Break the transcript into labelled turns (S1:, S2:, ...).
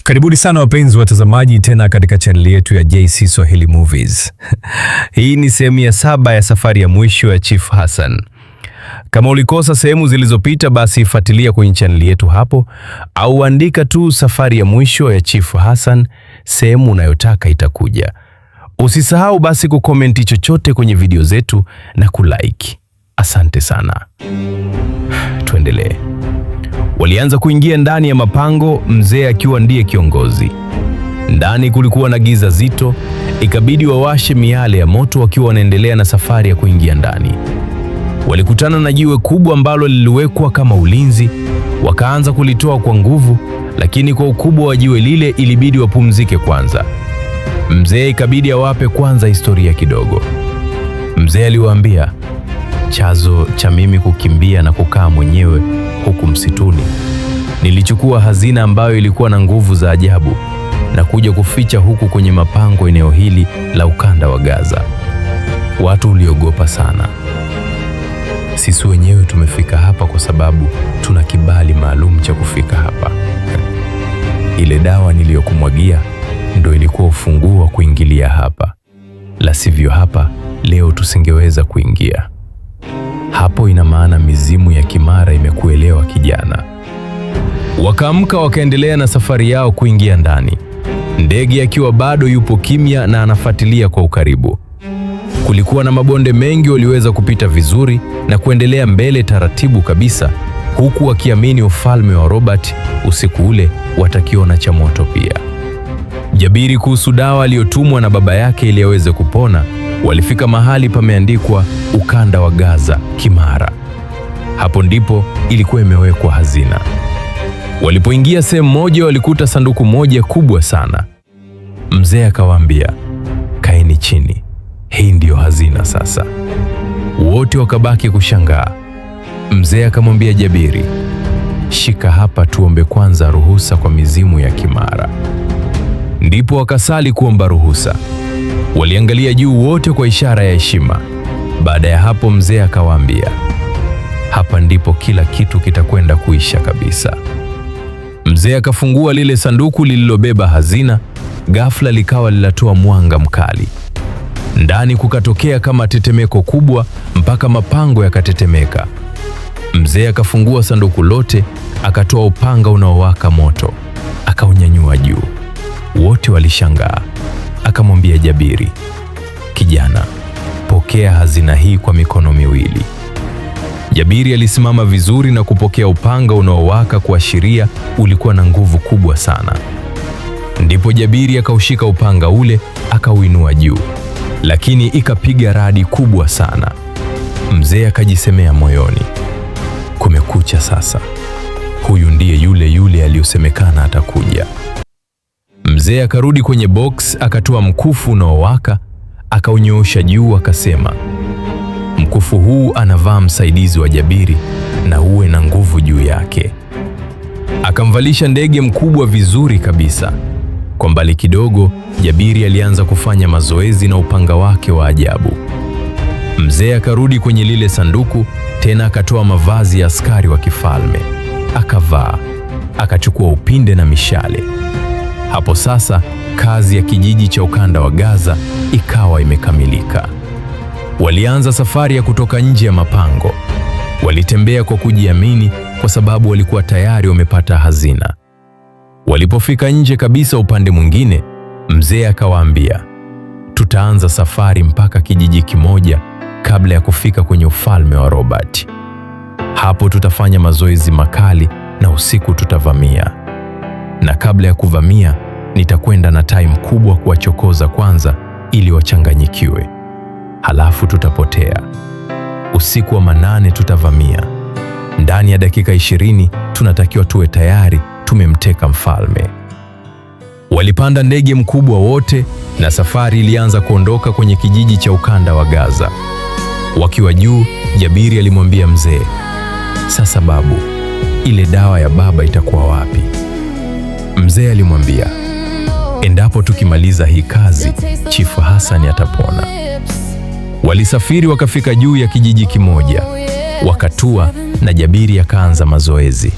S1: Karibuni sana wapenzi watazamaji tena katika chaneli yetu ya JC Swahili Movies. Hii ni sehemu ya 7 ya safari ya mwisho ya Chief Hassan. Kama ulikosa sehemu zilizopita, basi fuatilia kwenye chaneli yetu hapo, au andika tu safari ya mwisho ya Chief Hassan, sehemu unayotaka itakuja. Usisahau basi kukomenti chochote kwenye video zetu na kulike. Asante sana. Tuendelee. Walianza kuingia ndani ya mapango, mzee akiwa ndiye kiongozi. Ndani kulikuwa na giza zito, ikabidi wawashe miale ya moto wakiwa wanaendelea na safari ya kuingia ndani. Walikutana na jiwe kubwa ambalo liliwekwa kama ulinzi, wakaanza kulitoa kwa nguvu, lakini kwa ukubwa wa jiwe lile ilibidi wapumzike kwanza. Mzee ikabidi awape kwanza historia kidogo. Mzee aliwaambia, chazo cha mimi kukimbia na kukaa mwenyewe huku msituni, nilichukua hazina ambayo ilikuwa na nguvu za ajabu na kuja kuficha huku kwenye mapango eneo hili la ukanda wa Gaza. Watu uliogopa sana. Sisi wenyewe tumefika hapa kwa sababu tuna kibali maalum cha kufika hapa. Ile dawa niliyokumwagia ndo ilikuwa ufunguo wa kuingilia hapa, la sivyo hapa leo tusingeweza kuingia. Hapo ina maana mizimu ya Kimara imekuelewa kijana. Wakaamka wakaendelea na safari yao kuingia ndani, ndege akiwa bado yupo kimya na anafuatilia kwa ukaribu. Kulikuwa na mabonde mengi waliweza kupita vizuri na kuendelea mbele taratibu kabisa, huku wakiamini ufalme wa Robert usiku ule watakiona cha moto pia. Jabiri kuhusu dawa aliyotumwa na baba yake ili aweze kupona, walifika mahali pameandikwa ukanda wa Gaza, Kimara. Hapo ndipo ilikuwa imewekwa hazina. Walipoingia sehemu moja, walikuta sanduku moja kubwa sana. Mzee akawaambia, kaeni chini, hii ndiyo hazina sasa. Wote wakabaki kushangaa. Mzee akamwambia Jabiri, shika hapa, tuombe kwanza ruhusa kwa mizimu ya Kimara. Ndipo wakasali kuomba ruhusa. Waliangalia juu wote kwa ishara ya heshima. Baada ya hapo, mzee akawaambia, hapa ndipo kila kitu kitakwenda kuisha kabisa. Mzee akafungua lile sanduku lililobeba hazina. Ghafla likawa linatoa mwanga mkali. Ndani kukatokea kama tetemeko kubwa, mpaka mapango yakatetemeka. Mzee akafungua sanduku lote, akatoa upanga unaowaka moto, akaunyanyua juu. Wote walishangaa. Akamwambia Jabiri, kijana, pokea hazina hii kwa mikono miwili. Jabiri alisimama vizuri na kupokea upanga unaowaka, kuashiria ulikuwa na nguvu kubwa sana. Ndipo Jabiri akaushika upanga ule akauinua juu, lakini ikapiga radi kubwa sana. Mzee akajisemea moyoni, kumekucha sasa, huyu ndiye yule yule aliyosemekana atakuja. Mzee akarudi kwenye box akatoa mkufu unaowaka akaunyoosha juu, akasema, mkufu huu anavaa msaidizi wa Jabiri na uwe na nguvu juu yake. Akamvalisha ndege mkubwa vizuri kabisa. Kwa mbali kidogo, Jabiri alianza kufanya mazoezi na upanga wake wa ajabu. Mzee akarudi kwenye lile sanduku tena, akatoa mavazi ya askari wa kifalme akavaa, akachukua upinde na mishale. Hapo sasa kazi ya kijiji cha ukanda wa Gaza ikawa imekamilika. Walianza safari ya kutoka nje ya mapango. Walitembea kwa kujiamini kwa sababu walikuwa tayari wamepata hazina. Walipofika nje kabisa upande mwingine, mzee akawaambia, tutaanza safari mpaka kijiji kimoja kabla ya kufika kwenye ufalme wa Robert. Hapo tutafanya mazoezi makali na usiku tutavamia. Na kabla ya kuvamia, nitakwenda na tai mkubwa kuwachokoza kwanza ili wachanganyikiwe. Halafu tutapotea. Usiku wa manane tutavamia. Ndani ya dakika 20 tunatakiwa tuwe tayari tumemteka mfalme. Walipanda ndege mkubwa wote na safari ilianza kuondoka kwenye kijiji cha ukanda wa Gaza. Wakiwa juu, Jabiri alimwambia mzee, sasa babu, ile dawa ya baba itakuwa wapi? Mzee alimwambia, endapo tukimaliza hii kazi, Chifu Hasani atapona. Walisafiri wakafika juu ya kijiji kimoja, wakatua na Jabiri akaanza mazoezi.